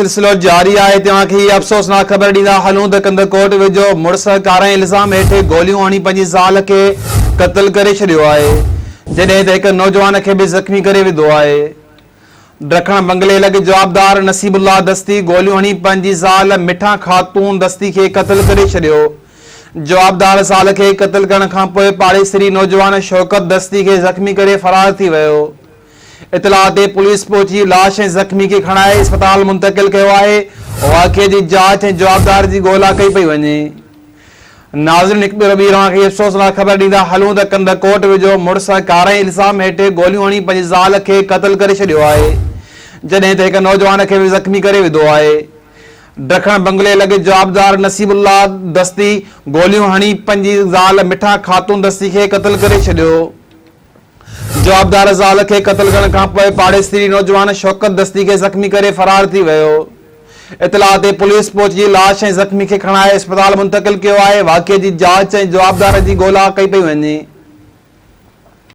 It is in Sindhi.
سلسلو جاري آهي توهان کي هي افسوسناڪ خبر ڏيندا هلون ته ڪنڌڪوٽ ويجهو مڙس ڪارنهن الزام هيٺ گوليون هڻي پنهنجي زال کي قتل ڪري ڇڏيو آهي جڏهن ته هڪ نوجوان کي به زخمي ڪري وڌو آهي ڊکڻ بنگلي لڳ جوابدار نصيب الله دستي گوليون هڻي پنهنجي زال مٺان خاتون دستي کي قتل ڪري ڇڏيو جوابدار زال کي قتل ڪرڻ کانپوء پاڙيسري نوجوان شوڪت دستي کي زخمي ڪري فرار ٿي ويو. اطلاع تي پوليس پهچي لاش ۽ زخمي کي کڻائي اسپتال منتقل ڪيو آهي، واقعي جي جاچ ۽ جوابدار جي ڳولا ڪئي پئي وڃي. ناظرين هڪ ڀيرو ٻيهر اوهان کي افسوسناڪ خبر ڏيندا هلون ته ڪنڌڪوٽ ويجهو مڙس ڪارنهن الزام هيٺ گوليون هڻي پنهنجي زال کي قتل ڪري ڇڏيو آهي جڏهن ته هڪ نوجوان کي به زخمي ڪري وڌو آهي. ڊکڻ بنگلي لڳ جوابدار نصيب الله دستي گوليون هڻي پنهنجي زال مٺا خاتون دستي کي قتل ڪري ڇڏيو. جوابدار زال کي قتل ڪرڻ کانپوء پاڙيسري نوجوان شوڪت دستي کي زخمي ڪري فرار ٿي ويو. اطلاع تي پوليس پهچي لاش ۽ زخمي کي کڻائي اسپتال منتقل ڪيو آهي، واقعي جي جاچ ۽ جوابدار جي ڳولا ڪئي پئي وڃي.